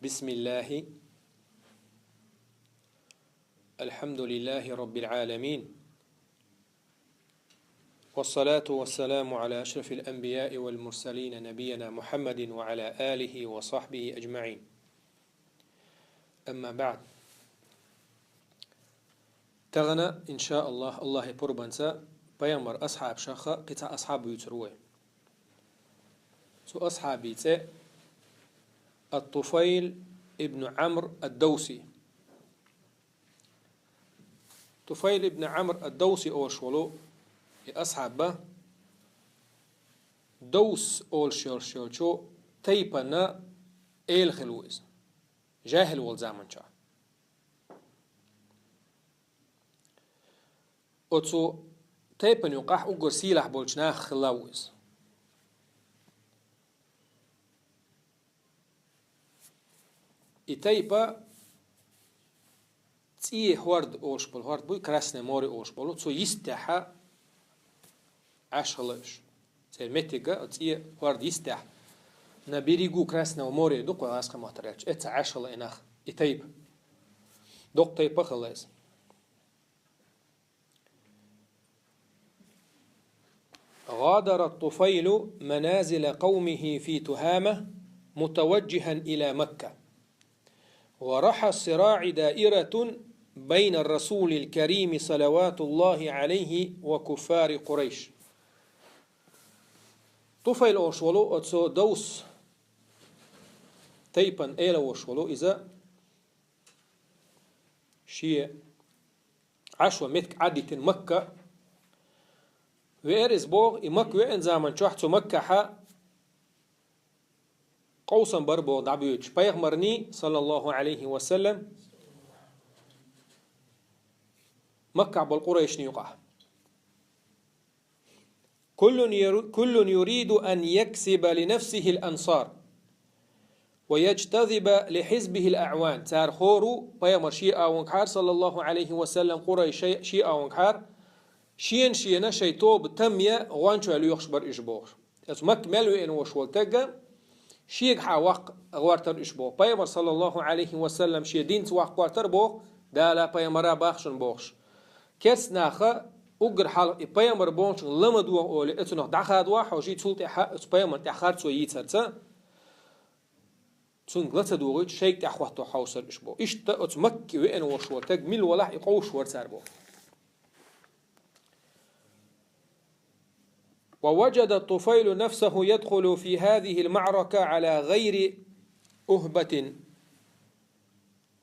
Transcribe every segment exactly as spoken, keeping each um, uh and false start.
بسم الله. الحمد لله رب العالمين. والصلاة والسلام على أشرف الأنبياء والمرسلين نبينا محمد وعلى آله وصحبه أجمعين. أما بعد. Тахана, иншааллах, Аллахьа пурбанца пайхамар асхьабашха кхин цхьа асхьаб вуьйцур вай. Цу асхьабий цӀе Ат-Туфайл ибн Амр ад-Давси. Туфайл ибн Амр ад-Давси олуш волу и асхьаб, Давс олуш йолуш йолчу тайпана эла хилла ву иза, жаьхӀил волу заманчохь. Оцу тайпана юкъахь уггар сийлахь болчу нахах хилла ву иза. И тайпа ЦӀе хӀорд олуш болу, хӀорд буй, Красное море олуш болу, цу йистехьа Ӏаш хилла уьш. Церан меттига ЦӀе хӀорд йистехь, на берегу Красного моря ду кху гӀазкхийн маттара аьлча, эцца Ӏаш хилла и нах, и тайпа. Доккха тайпа хилла иза. غادر الطفيل منازل قومه في تهامة متوجها إلى مكة، ورحى الصراع دائرة بين الرسول الكريم صلوات الله عليه وكفار قريش. Туфайл олуш волу, оцу Давс тайпан эла волуш волу иза, шен Ӏаш ван меттиг Ӏадитина Макка веара иза боху, и Макка веана заман чохь цу Маккахьа къовсам бар боху дӀабоьдуш пайхамарний, саллаллаху Ӏалайхи ва саллам, Маккахь болу къурайшний юкъахь. كل ير-، كل يريد أن يكسب لنفسه الأنصار ويجتذب لحزبه الأعوان. Цара хӀора ву пайхамар шен а вангахьара, саллаллаху Ӏалайхи ва саллам, къурайш шай-, шен а вангахьара, шена-шена шайн тоба там я гӀончой лоьхуш бара уьш бохуш. Оцу Макка мел веана волуш волу тегга шегахьа ваккха гӀортара уьш боху. Пайхамар, саллаллаху Ӏалайхи ва саллам, шен динца ваккха гӀортара боху, Дала пайхамара бахшана бохуш. Керста наха уггар хьалха и пайхамар бохучун ла ма догӀа олий, оцунах дӀахадавахь, хьожий цул тӀаьхьа оцу пайхамарна тӀехь харцо йийцарца, цунга ла ца догӀуьйтуш, шайга тӀехь хӀотто хьовсар уьш боху. Иштта оцу Макке веана волуш волу таг мила валахь, и къовсуш вара цара боху. ووجد الطفيل نفسه يدخل في هذه المعركة على غير أهبة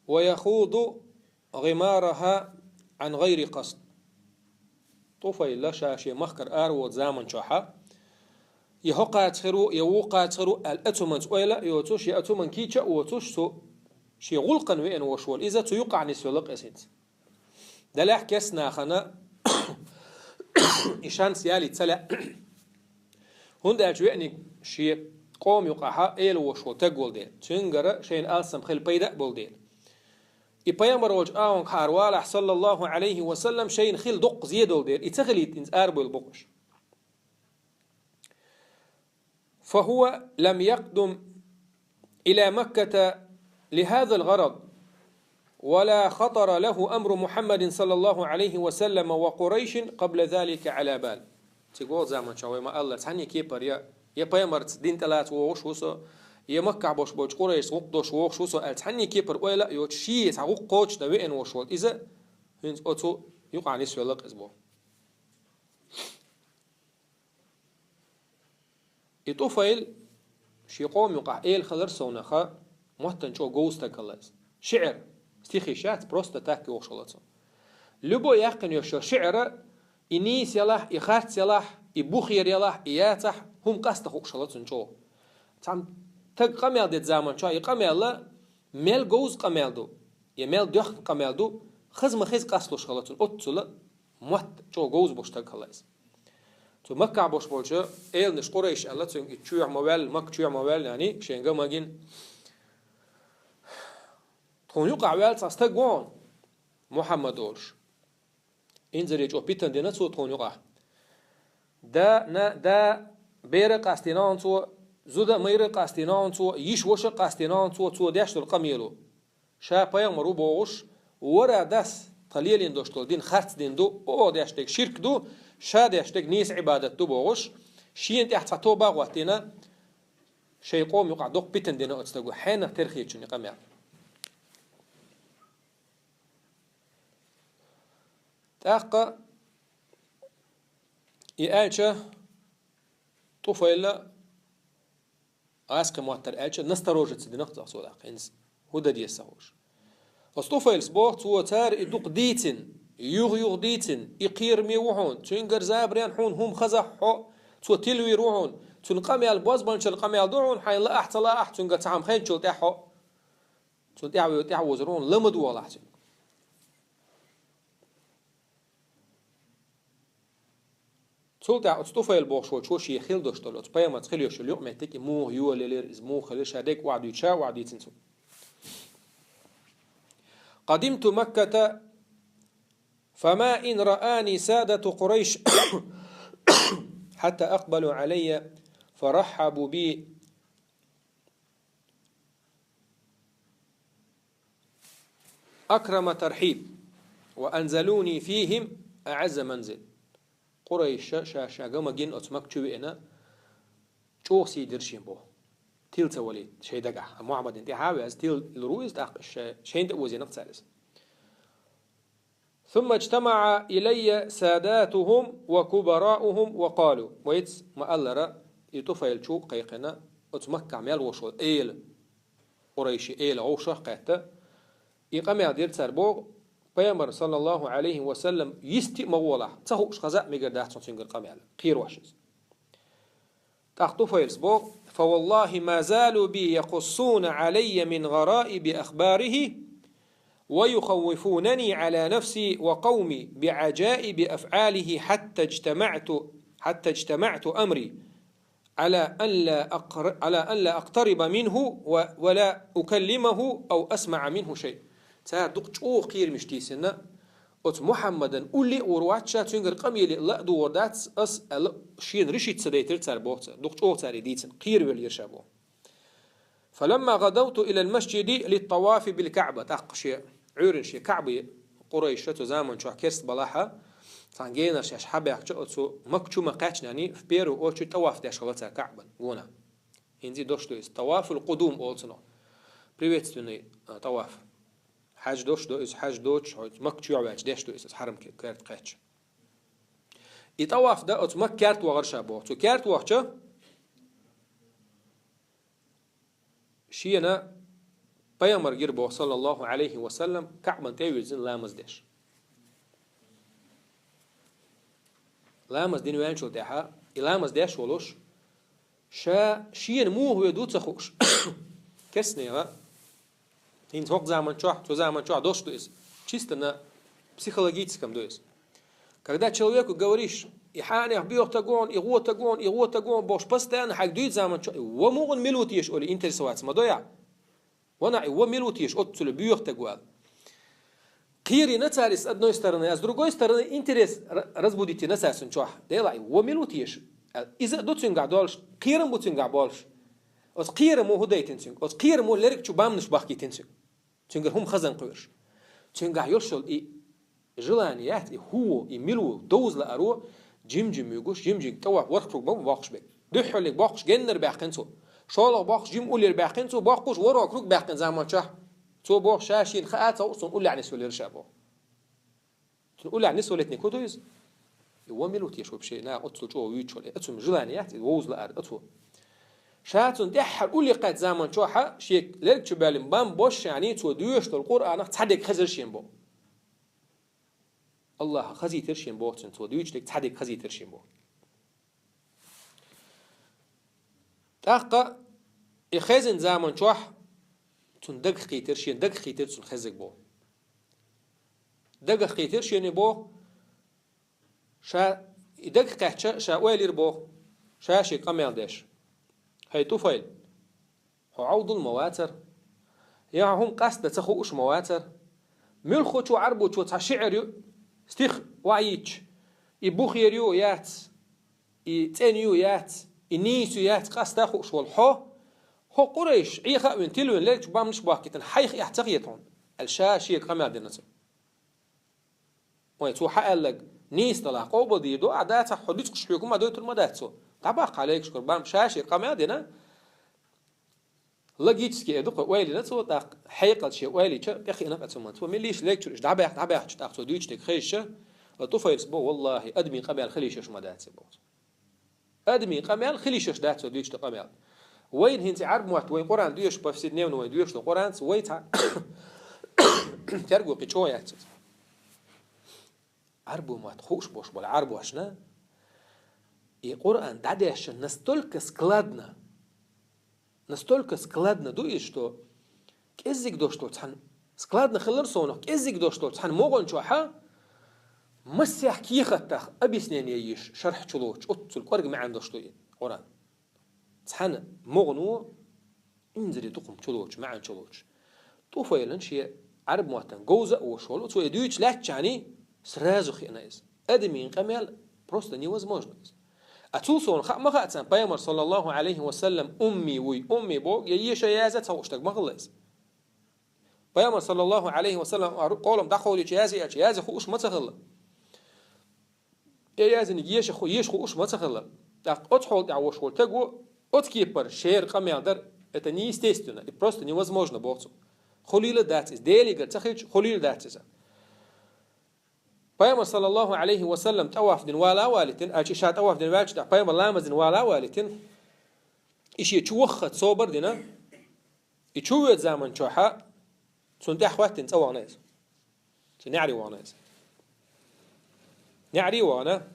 ويخوض غمارها عن غير قصد. Туфайла ша шен махкара аравоьду заман чохьа, я хӀокхаца хир ву, я вукхаца хир ву аьлла, оцу хӀуманца ойла а йоцуш, я оцу хӀуманна кийча а воцуш, цу шен гӀуллакхана веана волуш волу иза цу юкъахь нисвелла кхеза хӀинца. Делахь керста нахана и шанс ялийта ца лаьа. ХӀунда аьлча веаниг шен къоман юкъахьа эла волуш волу таг волу дела, цуьнгара шайна алсам хила пайда а болу дела. И пайхамар волчу а вангахьара валахь, саллаллаху Ӏалайхи ва саллам, шайна хила доккха зе долу дела, и ца хилийта хӀинца арабевлла бу-кх уьш. فهو لم يقدم إلى مكة لهذا الغرض، ولا خطر له أمر محمد صلى الله عليه وسلم وقريش قبل ذلك على بال. Цига вогӀу заман чохь вай ма-аллара, цхьанне кепара я, я пайхамарца дин тӀелаца вогӀуш ву со, я Маккахь болуш болчу къурайшца гӀуллакх долуш вогӀуш ву со аьлла, цхьанне кепара ойла а йоцуш, шен цхьа гӀуллакх кхочушдан веана волуш волу иза, хӀинца оцу юкъахь нисвелла кхеза боху. И Туфайл шен къоман юкъахь эла хилар совнаха, моттан чӀогӀа говза стаг хилла иза. ШиӀр, стихи шац, просто так йохуш хилла цо. Любой яьккхина йолуш йолу шиӀра, и нийса ялахь, и харц ялахь, и бухера ялахь, и яцахь, хӀума къаста хууш хилла цунна чӀогӀа. Цхьана стага къамел дечу заман чохь и къамел мел говза къамел ду, я мел доьхна къамел ду, хаза ма-хеза къасталуш хилла цунна, оццула мотт чӀогӀа говза болуш стаг хилла иза. Цу Маккахь болуш болчу эланаш къурайш аьлла цуьнга, и чоьхьа ма ваьлла, Макка чоьхьа ма ваьлла, яъни, шайга магийна. Тхуна юкъахь ваьлла цхьа стаг ву хьуна, Мухьаммад олуш. Инзаре чӀогӀа питана дина цо тхуна юкъахь. Да, на, да, бер а къастийна хьуна цо, Зуда-майра къастийна хьуна цо, йиша-воша къастийна хьуна цо, цо деш долу къамело. Ша пайхамар ву бохуш, вара дас тхан лелийна долуш долу дин харц дин ду, оха деш дерг ширк ду, ша деш дерг нийса Ӏибадат ду бохуш, шена тӀехь цхьа тоба а хӀоттийна, шайн къоман юкъахь доккха питана дина оцу стага, хьенах тера хетачунна и къамел. ТӀаккха и аьлча, ТӀуфайла аскхи моттар аьлча, насторожиться дина-кх цо тӀаккха, хӀинца хӀун дан деза ца хууш. Оцу ТӀуфайлас боху, цо цара и дукха дийцина, юха-юха дийцина, и кхераме ву хьуна, цуьнгара забаран хьуна хӀума хазахь хьо, цо тилвийр ву хьуна, цуьнан къамел бозбуунчалла къамел ду хьуна, хьайна лаахь ца лаахь, цуьнгара цхьа хӀума хенчул тӀаьхьа хьо. Цунна тӀаьхьа, тӀаьхьа возур ву хьуна, ла ма догӀалахь цуьнга. Цул тӀаьхьа оцу ТӀуфайл бохуш волчо шен хила долуш долу, оцу пайхамарца хила йолуш йолу юкъаметтиг и муха йолаелира, иза муха хилира, ша дерг охьадуьйцу, ша охьадийцина цо. قدمت مكة فما إن رآني سادة قريش حتى أقبلوا علي فرحبوا بي أكرم ترحيب، وأنزلوني فيهم أعز منزل. Къурайша ша, ша ган ма гина оцу Макка чу веана, чӀогӀа сий дира шен боху. Тила ца валийта шайн дагахь. Мухьаммадна тӀаьхьа а веза, тила лур ву иза тӀаккха, ша, шайна тӀе озийнакх цара иза. ثم اجتمع إلي ساداتهم وكبراؤهم وقالوا. Вайца ма-аллара, и ТӀуфайл чу кхайкхина, оцу Маккахь мел волуш волу эла, Къурайши эла гӀовшах а кхетта, и къамел дира цара боху, пайхамар, саллаллаху Ӏалайхи ва саллам, йисте а ма гӀолахь, ца хууш хаза а мегар дац хьуна цуьнгара къамел, кхерош иза. ТӀаккха ТӀуфайлас боху: فوالله ما زالوا بي يقصون علي من غرائب أخباره ويخوفونني على نفسي وقومي بعجائب أفعاله حتى اجتمعت، حتى اجتمعت أمري على أن لا أقر-، على أن لا أقترب منه و-، ولا أكلمه أو أسمع منه شيء. Цара дукха чӀогӀа кхерамаш тийсина, оцу Мухьаммадан улле а вур вац ша, цуьнгара къамеле а ла а дугӀур дац ас аьлла, шена решить ца дайтира цара боху цара. Дукха чӀогӀа цара и дийцина, кхеравеллера ша боху. فلما غدوت إلى المسجد للطواف بالكعبة. ТӀаккха шен Ӏуьйранна шен Каъба, Къурайша цу заман чохь керст балахьа, цхьана генара шаьш хьабаьхкича, оцу Макка чу ма кхаьчнехь, в первую очередь тӀаваф деш хилла цара Каъбан гонах. ХӀинца и дош ду иза. ТӀавафул къудум олу цунах. Приветственный, а, тӀаваф. Хьаьж дош ду иза, хьаьж доцуш, хьо Макка чу ваьлча деш ду иза, хьарам ке-, керта кхаьчча. И тӀаваф дан оцу Макка керта вахара ша боху. Цу керта вахча, шена пайхамар гира боху, саллаллаху Ӏалайхи ва саллам, Каъбан тӀе а вирзина ламаз деш. Ламаз дина ваьллачул тӀаьхьа, и ламаз деш волуш, ша шена муха вуьду ца хууш. Керстанера, хӀинца хӀокху заман чохь, цу заман чохь дош ду иза. Чисто на психологическом ду иза. Когда человеку говоришь: «И хьанех боьха таг вон, и гӀо таг вон, и гӀо таг вон», бохуш, постоянно хьайга дуьйцу заман чохь, и ва мугӀан мила ву теша, олий, интересоваться ма до ахь. Ванахь, и ва мила ву теша, оццула боьха таг ву аьлла. Кхерийна цара иза с одной стороны, а с другой стороны интерес ра-, разбудить йина цара цуьнан чохь. Делахь, и ва мила ву теша аьлла. Иза а ду цуьнгахь долуш, кхерам бу цуьнгахь болуш. Оцу кхерамо хӀун дайтина цуьнга? Оцу кхерамо лергачу бамнаш бахкийтина цуьнга. Цуьнгара хӀума хазан кхоьруш. Цуьнгахь йолуш йолу и желание яц, и хӀун ву, и мила ву, довза лааро, жим-жим муьгуш, жим-жим тӀаваф ворхӀ круг ма бу боккхуш берг. Дуьххьарлиг боккхуш геннара баьккхина цо. ШолгӀа боккхуш жим уллера баьккхина цо, боккхуш ворхӀ круг баьккхина заман чохь. Цо боху, ша шена хаа ца хууш, цунна уллехь нисвелира ша боху. Цунна уллехь нисвелитниг хӀун ду иза? И ва мила ву теша вообще, наха оццул чӀогӀа вуьйцуш вара. Оцу желание яц, и вовза лаар оцо. Ша цунна тӀаьххьара улле кхаьчча заман чохьа, шен лерг чу баьллин бан бошшехь, цо доьшуш долу Къуръанах цхьа дерг хезира шен боху. Аллаха хазийтира шен боху цунна, цо дуьйцуш дерг цхьа дерг хазийтира шен боху. ТӀаккха и хезина заман чохь цунна дагах кхийтира, шен дагах кхийтира цунна хеззиг боху. Дагах кхийтира шен и боху, ша и дагах кхаьчча, ша ойла йира боху, ша шега къамел деш: «ХӀай ТӀуфайл, хьо Ӏовдал ма вацара, я хьо хӀума къастдан ца хууш ма вацара. Муьлххачо Ӏарбочо цхьа шиӀр ю, стих охьайича, и бухера ю яц, и цӀена ю яц, И нийса яц къаста хууш волу хьо, хьо Къурайш Ӏеха а вина, тилвина лелчу бамнаш бохкийтина хьайх эхь ца хета хьуна, аьлла ша шега къамел дина цо. Вай цо хьан аьлларг нийса далахь къобалдийр ду, ахь дацахь хьо дицкъаш хьоьгу ма дойтур ма дац цо. ДӀабаккха легаш кара бам ша шега къамел дина. Логически э ду-кх, ойла тӀаккха хьекъал шен ойла ча тӀекхиъна къа цу ма. Цо меллиш легчур иштта дӀабаьхна, дӀабаьхча тӀаккха цо дуьйцу дерг хезча, ва Туфайлс бо, валлахӀи, адамийн къамел хила йиш йолуш ма дац боху. Адамийн къамел хила йиш йолуш дац цо дуьйцу ду къамел. Вайна хӀинца Ӏарб мотт, вайн Къуръан доьшуш, повседневно вайн доьшуш ду Къуръанца, вай цхьа терго кхин чӀогӀа яц иза. Ӏарбу мотт хууш болуш болу Ӏарбошна и Къуръан дӀадешна настолько складно, настолько складно ду иза, что кӀеззиг долуш долу цхьана, складно хилар совнах, кӀеззиг долуш долу цхьана могӀан чохьа массех кехаттах объяснение йиш, шархь чулоцуш, оццул кӀорга маьӀна долуш ду и Къуръан. Цхьана могӀано инзаре дукха чулоцуш, маьӀна чулоцуш. Туфайлан шен Ӏарб маттан говза а волуш волу, цо и дуьйцуш лаьттачхьана, сразу хиъна иза. Адамийн къамел просто невозможно иза. А цул совна хаа ма хаьа царна, пайхамар, саллаллаху Ӏалайхи ва саллам, умми вуй, умми боху, я еша яза ца хууш стаг ма хилла иза. Пайхамар, саллаллаху Ӏалайхи ва саллам, къолам дӀакховдийча яза аьлча, яза хууш ма ца хилла. Я язиниг еша ху-, еша хууш ма ца хилла. ТӀаккха оцу хьолехь волуш волу стаг ву, оцу кепара шера къамел дар, это неестественно, и просто невозможно боху цо. Хуьлийла дац иза. Делигара ца хилча, хуьлийла дац иза. Пайхамар, саллаллаху Ӏалайхи ва саллам, тӀаваф дина вала а валийтина, аьлча ша тӀаваф дина ваьлча тӀехь, пайхамар ламаз дина вала а валийтина, и шен чу вахха собар дина, и чу воьду заман чохьа, цунна тӀаьхьа хӀоьттина цӀа вахана иза. Цу неӀаре вахана иза. НеӀаре вахана.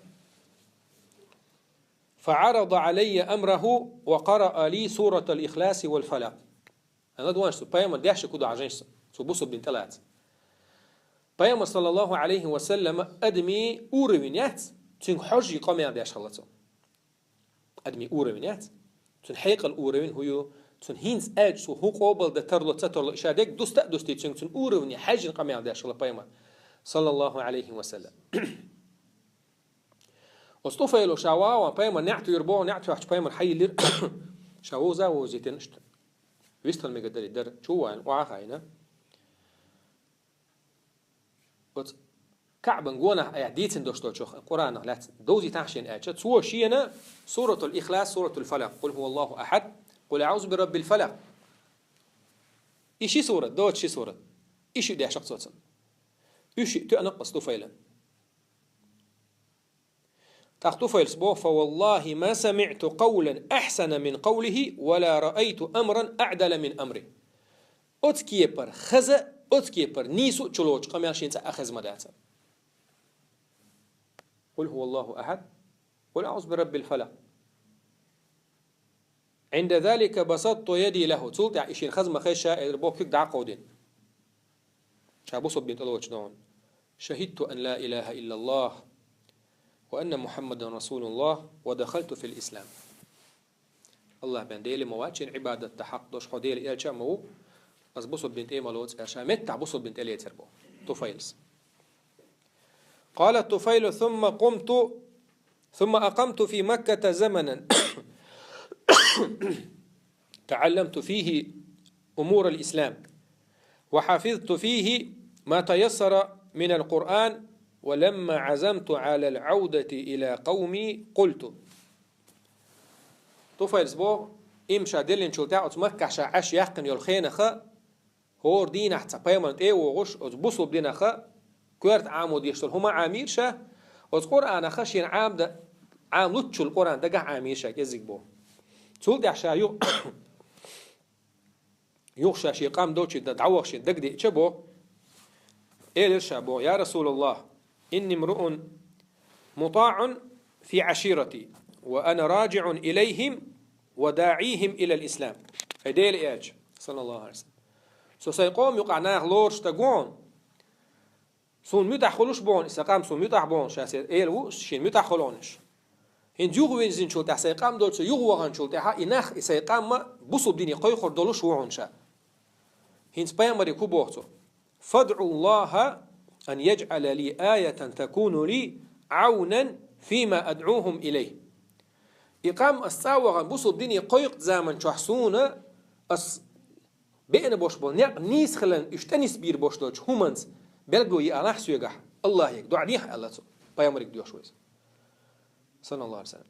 فعرض علي أمره وقرأ لي سورة الإخلاص والفلق. Ана дуанаш цу пайхамар дешна ку дӀа хьажийша, цу бусалба дин тӀелаца. Пайхамар, саллаллаху Ӏалайхи ва саллам, адамийн уровень яц, цуьнга хьожий къамел деш хилла цо. Адамийн уровень яц. Цуьнан хьекъал уровень хӀун ю, цуьнан хӀинца аьлча цо хӀун къобал дан тарло, ца тарло, и ша дерг дуста а дустий, цуьнга цуьнан уровне хьаьжжина къамел деш хилла пайхамар, саллаллаху Ӏалайхи ва саллам. Оцу Туфайло ша ван а ван, пайхамар неӀ туьйра боху, неӀ туьйхча пайхамар хьайиллира, ша вовза а вовзийтина иштта. Вистхила мегар дарий дара, чу а вайна, охьа а хайна. Оцу КаӀбан гонах айхьа дийцина долуш долчух Къуръанах лаьцна довзийтахьа шена аьлча, цо шена Суратул Ихлас, Суратул Фалакъ, Къул хӀуваллаху ахьад, Къул аӀузу бираббил фалакъ. И ши сурат, доцу ши сурат. И шиъ дешна-кх цо цунна. Уьш шиъ тоьъна-кх оцу Туфайлан. ТӀаккха Туфайлс боху: فوالله ما سمعت قولا أحسن من قوله ولا رأيت أمرا أعدل من أمره. Оцу кепара хаза, оцу кепара нийсо а чулоцу къамел шен цӀа а хеза ма дацара. قل هو الله أحد، قل أعوذ برب الفلق. عند ذلك بسطت يدي له. Цул тӀаьхьа и шена хаза ма хезча, элира боху, куьг дӀакъовдина. Ша бусалба дин тӀелоцуш догӀун. شهدت أن لا إله إلا الله وأن محمدا رسول الله ودخلت في الإسلام. АллахӀ бен Дела ма вац шен Ӏибадат дан хьакъ долуш, хьо Дела элча а ма ву, ас бусалба дин тӀе ма лоцу аьлла, ша меттахь бусалба дин тӀелецар боху Туфайлс. قال الطفيل: ثم قمت، ثم أقمت في مكة زمنا تعلمت فيه أمور الإسلام، وحفظت فيه ما تيسر من القرآن، ولما عزمت على العودة إلى قومي قلت. Туфайлс боху, имма ша диллинчул тӀаьхьа оцу Маккахь ша Ӏаш яьккхина йолу хенахь, хӀора дийнахь цхьа пайхамарна тӀе а вогӀуш, оцу бусалба динах коьрта Ӏамо деш долу хӀума Ӏамийра ша, оцу Къуръанах шена Ӏамда-, Ӏамлуччул Къуръан дагахь Ӏамийра ша кӀеззиг боху. Цул тӀаьхьа ша ю-, юха ша шен къам долчу дан дӀавахча шена дагадеъча боху, элира ша боху: يا رسول الله، إني امرؤ مطاع في عشيرتي، وأنا راجع إليهم وداعيهم إلى الإسلام. Ай Дела элча, саллаллаху Ӏалайхи ва саллам, со сайн къоман юкъахь наха лоруш стаг ву хьуна. Суна муьтӀахь хуьлуш бу хьуна, и сан къам суна муьтӀахь бу хьуна, ша сайн эла ву, шена муьтӀахь хуьлу хьуна уьш. ХӀинца юха вирзинчул тӀаьхьа, сайн къам долчу юха ваханчул тӀаьхьа, и нах, и сайн къам бусалба дине кхойкхур долуш ву хьуна ша. ХӀинца пайхамаре хӀун боху цо: فادع الله أن يجعل لي آية تكون لي عونا فيما أدعوهم إليه. И къам ас цӀа а вахана бусалба дине кхойкху заман чохь суна ас беана болуш болу некъ нийса хиларна уьш тӀенисбийр болуш долчу хӀуманца билгало еанахь соьгахь, Аллахьега доӀа дехьа аьлла цо, пайхамарига доьхуш ву иза. Саллаллаху алейхи ва саллям.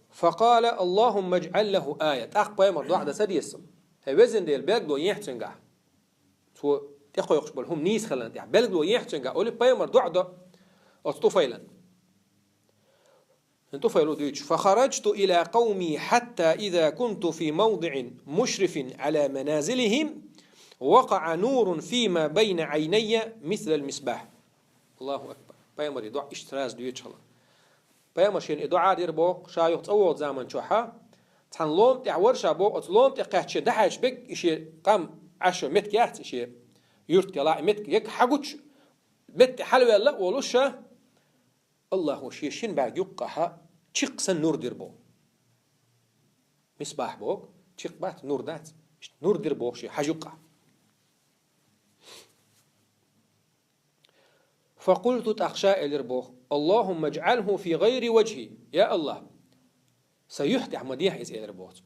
Факъала: «Аллахумма иджъал лаху ая». ТӀаккха пайхамар доӀа дан ца деза цо. ХӀай везан Дела, билгало ехьа цуьнгахь. Цо тӀекхойкхуш болу хӀума нийса хиларна тӀехь билгало ехьа цуьнгахь, олий пайхамар доӀа до оцу ТӀуфайлан. ТӀуфайла дуьйцуш: «Фахараджту иля къавми хьатта иза кунту фи мавдиъин мушрифин аля маназилихим, вакъаъа нурун фима байна айная мислал мисбах». Аллаху акбар. Пайхамаре доӀа иштта сразу доьцуш хилла. Пайхамар шена и доӀа дира боху, ша юха цӀа вогӀу заман чохьа, цхьана лома тӀехь вара ша боху, оцу лома тӀе кхаьчча дахьаьчча бегга и шен къам Ӏаш йолу меттиг яц и шен юрт ялахь, и меттиг яга хьагучу метта тӀе хьалаваьлла а волуш ша, Аллахо шен шина бӀаьрг юккъахьа чиккха санна нур дира боху. Мисбах боху, чиккха бац, нур дац. Иштта нур дира боху шен хьажа юккъахь. Факъулту, тӀаккха ша элира боху: «Аллахумма иджъалху фи гӀайри ваджхи». Я Аллах, сан юьхь тӀехь ма дехьа иза, элира боху цо.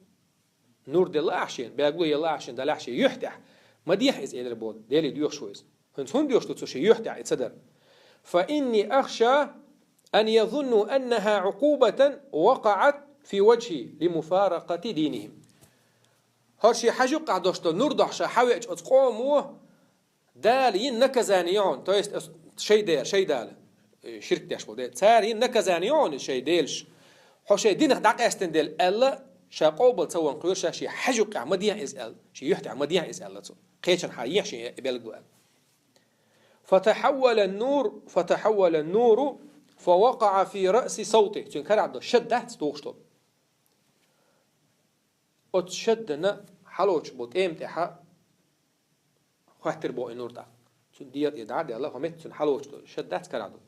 Нур делла ахь шена, билгало елла ахь шена, далахь шен юьхь тӀехь ма дехьа иза, элира боху, Деле доьхуш ву иза. ХӀинца хӀунда доьхуш ду цо шен юьхь тӀехь и ца дар? «Фа инни ахша ан язунну аннаха Ӏукъубатан вакъаӀат фи ваджхи ли муфаракъати динихим». ХӀара шен хьажа юккъахь долуш долу нур дохьуш ша хьавеача оцу къомо Дала йина наказание ю хьуна, то есть ас-, шайн Дела, шайн Дела, э, ширк деш болу Дела. Цара йина наказание ю хьуна шайн делаш. Хьо шайн динах дӀакъаьстина дела аьлла, ша къобал ца ван кхоьру ша шен хьажа юккъехь ма дехьа иза аьлла, шен юьхь тӀехь ма дехьа иза аьлла цо. Кхечанхьа ехьа шен и билгало аьлла. Фатахьаввала нур, фатахьаввала нуру, фавакъаӀа фи раъси савти. Цуьнан карахь долу шад дац тухуш долу. Оцу шаддана хьалоцуш болу тӀема тӀехьа хӀоьттира боху и нур тӀаккха. Цуьнан дегӀа тӀе дӀа а даьлла, хӀокху метта цуьнан хьалоцуш долу шад дац карахь долу.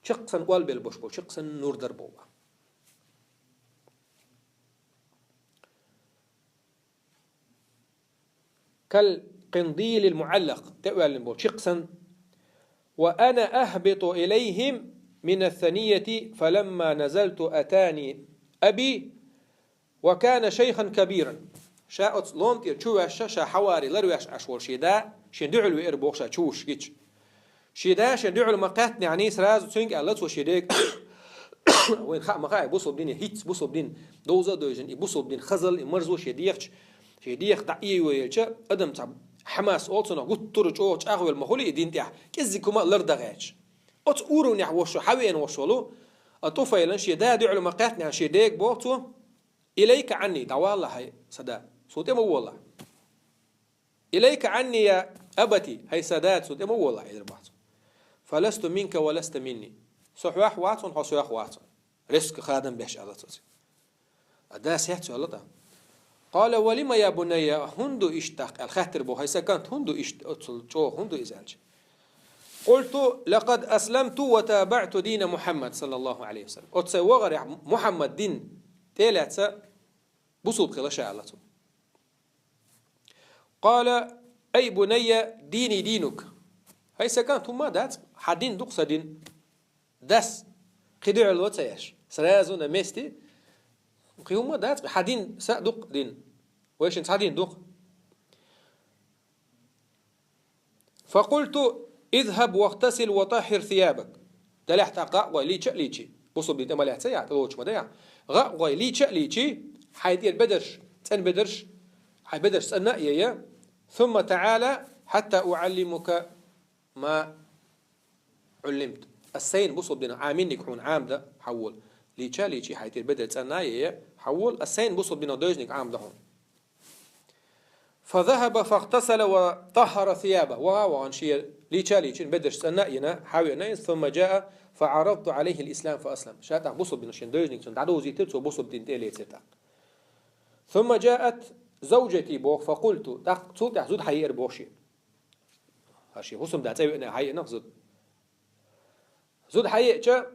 Чекх санна олбелла болуш болу, чекх санна нур дара боху. Кал къиндилил муӀаллакъ, тӀеоьллина болу чекх санна. Ва ана ахбиту илайхим мина санияти, фаламма назалту атани аби, ва кана шайхан кабиран. Ша оцу лома тӀера чу ваьшша, ша хьаваре ларвеш Ӏаш волу шен да, шен дуьхьал веара боху ша чу вуш гича. Шен да шен дуьхьал ма кхаьттинехь, сразу цуьнга аьлла цо шен дега: «Вайна хаа ма хаьа, бусалба дине хӀинцца бусалба дин довза а довзийна, и бусалба дин хазалла, и марзо шен дегӀаца, шен дегӀах дӀа а йоьлча, адам цхьа Хьамас олу цунах гуттара а чӀогӀа чӀагӀвелла ма хуьлу и дин тӀехь, кӀеззиг хӀума а лардан гӀерташ». Оцу уровнехь волуш, хьавеана волуш волу, а ТӀуфайлан шен да дуьхьал ма кхаьттинехь, шен дега боху цо: «Илайка Ӏанни, дӀавалла хьай, сан да, суна тӀе ма волахь». «Илайка Ӏанни я абати, хьай сан да, суна тӀе ма волахь», — элира боху цо. «Фаласту минка ва ласта минни». Со хьох вац хьуна, хьо соьх вац хьуна. Резко хадам беш аьлла цо цуьнга. А дас хӀетта аьлла тӀаккха. Къала: «Ва лима я бунайя, хӀунда ду иштта тӀаккха?» — аьлла хаьттира боху: «Хьай сан кӀант, хӀунда ду иштта, оццул чӀогӀа хӀунда ду иза?» — аьлча. «Къулту: лакъад асламту ва табаъту дина Мухьаммад, саллаллаху Ӏалайхи ва саллам». Оццай вахарехь Мухьаммад дин тӀе а лаьцна, бусулба хилла ша аьлла цо. Къала: «Ай бунайя, дини динук». Хьай сан кӀант, хӀумма а дац, хьан дин ду-кх сан дин. Дас, кхин дуьхьал вац аш. Сразу на месте. Кхин хӀумма а дац, хьан дин сан а ду-кх дин. Вайшинна цхьа дин ду-кх. «Факъулту: изхаб вахтасил ва таххир сиябак». Делахь тӀаккха гӀа а гӀой, лийча а лийчи. Бусулба дин тӀе ма лаьцна яхь, тӀелоцуш ма дан яхь. ГӀа а гӀой, лийча а лийчи, хьайн тӀера бедарш, цӀена бедарш, хьайн бедарш цӀанна а яйа. «Сумма таӀала хьатта уӀаллимука ма Ӏуллимт». Ас сайна бусулба динах Ӏамийниг хьуна Ӏамда хьан волу. Лийча а лийчи, хьайн тӀера бедар цӀанна а яйа, хьан волу, ас сайна бусулба динах девзаниг Ӏамда хьуна. «Фазахаба фахтасала ва таххара сияба». Ваха а вахана, шен лийча а лийчина, бедарш цӀанна а йина, хьавеана иза, «сумма джаа фаӀарадту Ӏалайхил ислам фааслам». Ша тӀаккха бусулба динах шен девзаниг цунна дӀадовзийтира, цо бусулба дин тӀе а лецира тӀаккха. «Сумма джаат завджати», — боху, «факъулту». ТӀаккха цул тӀаьхьа зуда хьаеара боху шен. ХӀара шен хӀусамда цӀа веана хьаеана зуда. Зуда хьаеача,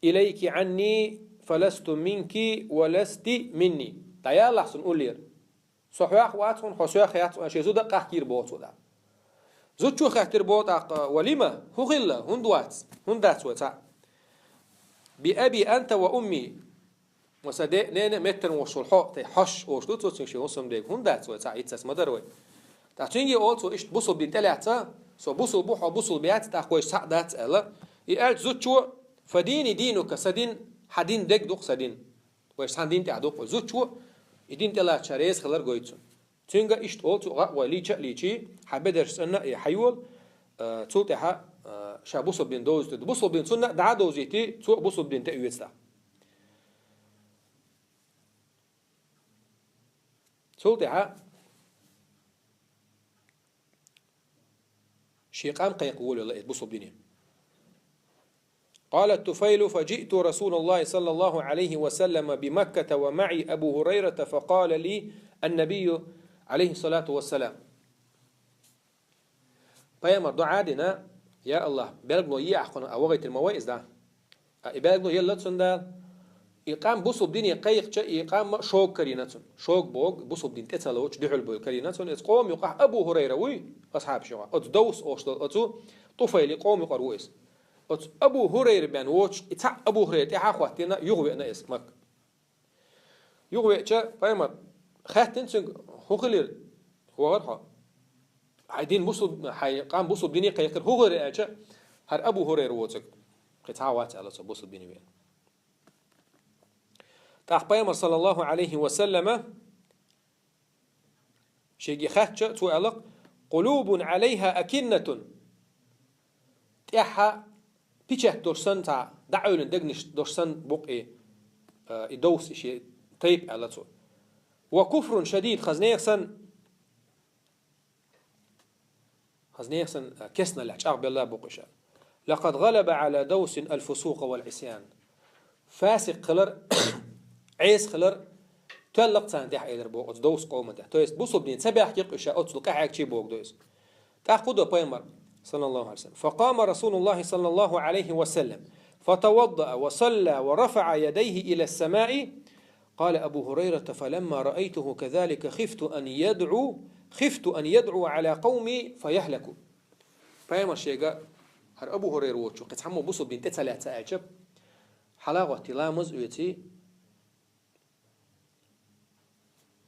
«Илайки Ӏанни, фаласту минки ва ласти минни». ДӀаялахь суна уллера. Со хьох вац хьуна, хьо соьх яц хьуна, шен зуда а къахкийра боху цо тӀаккха. Зудчо хаьттира боху тӀаккха: «Ва лима? ХӀун хилла? ХӀунда вац? ХӀунда дац вай цхьаъ?» «Би аби анта ва умми». Ва сан де-, нена меттана вошул хьо, тӀе хьош ош ду цо цуьнга шен хӀусамдега. ХӀунда дац вай, цхьа иццас ма дара вай. ТӀаккха цуьнга олу цо, иштта бусулба дин тӀелаьцна, со бусулба ву, хьо бусулба яц, тӀаккха вайша цхьаъ дац аьлла. И аьлча зудчо, фа дини динука, сан дин, хьан дин дерг ду-кх сан дин. Вайша цхьана дин тӀехь ду-кх вай. Зудчо и дин тӀелаца ша реза хилар гойту цунна. Цуьнга иштта олу цо, гӀа а гӀой, лийча а лийчий, хьан бедарш цӀанна а хьайола, э, цул тӀаьхьа, э, ша бусулба дин довзуьйту. Бусулба дин цунна а дӀа а довзуьйтий, цо а бусулба дин тӀе оьцу тӀаккха. Цул тӀаьхьа шен къам кхайкха волавелла иза бусулба дине. قال الطفيل: فجئت رسول الله صلى الله عليه وسلم بمكة ومعي أبو هريرة فقال لي النبي عليه الصلاة والسلام. Пайхамар дуӀа а дина, я АллахӀ, белгало е ахь кхунна, а вахийтина ма вай иза дӀа. А и белгало елла цунна Дала. И къам бусулба дине кхайкхича, и къам шога карийна цунна. Шога боху, бусулба дин тӀе ца лоцуш, дуьхьал бевлла карийна цунна. Иза къоман юкъахь Абу ХӀурайра вуй, асхьабаш юкъахь. Оцу Довс олуш долу оцу ТӀуфайли къоман юкъара ву иза. Оцу Абу ХӀурайра бен воцуш, и цхьаъ Абу ХӀурайра тӀаьхьа а хӀоттийна, юхавеана иза Макка. Юхавеача, пайхамар хаьттина цуьнга, хӀун хилира, вахара хьо? Хьайн дин бусул-, хьайн къам бусулба дине кхайкхира, хӀун хилира аьлча, хӀара Абу ХӀурайра воцург кхин цхьа а вац аьлла цо бусулба дине веана. ТӀаккха пайхамар, саллаллаху Ӏалайхи ва саллама, шега хаьттича, цо аьлла: «Къулубун Ӏалайха акиннатун». ТӀаьхьа печать долуш санна, цхьа дӀаӀевлина дегнаш долуш санна бу-кх и, э, и Довс, и шен тайпа, аьлла цо. «Ва куфрун шадид», хаза нехан санна, хаза нехан санна, э, кестналлехь чӀагӀбелла бу-кх уьш. «Лакъад гӀалаба Ӏала Довсин аль-фусукъа валь-Ӏисян». Фасикъ хилар, Ӏеса хилар тоьлла-кх царна тӀехь, элира боху, оцу Довс къоман тӀехь. То есть бусулба дин ца баьхкира-кх уьш, оццул къахьегчий боху Довс. ТӀаккха хӀун до пайхамар, саллаллаху Ӏалайхи ва саллам? «Факъама Расулуллахи саллаллаху Ӏалайхи ва саллам, фатаваддаъа ва салла ва рафаъа ядайхи ила ссамаи». Къала Абу ХӀурайрата: «Фаламма раайтуху казалика, хифту ан ядъу, хифту ан ядъу Ӏала къавми фаяхлаку». Пайхамар шега, хӀара Абу ХӀурайра воцучо, кхин цхьаммо бусулба дин тӀе ца лаьцна аьлча, хьала а гӀоттий, ламаз а оьций,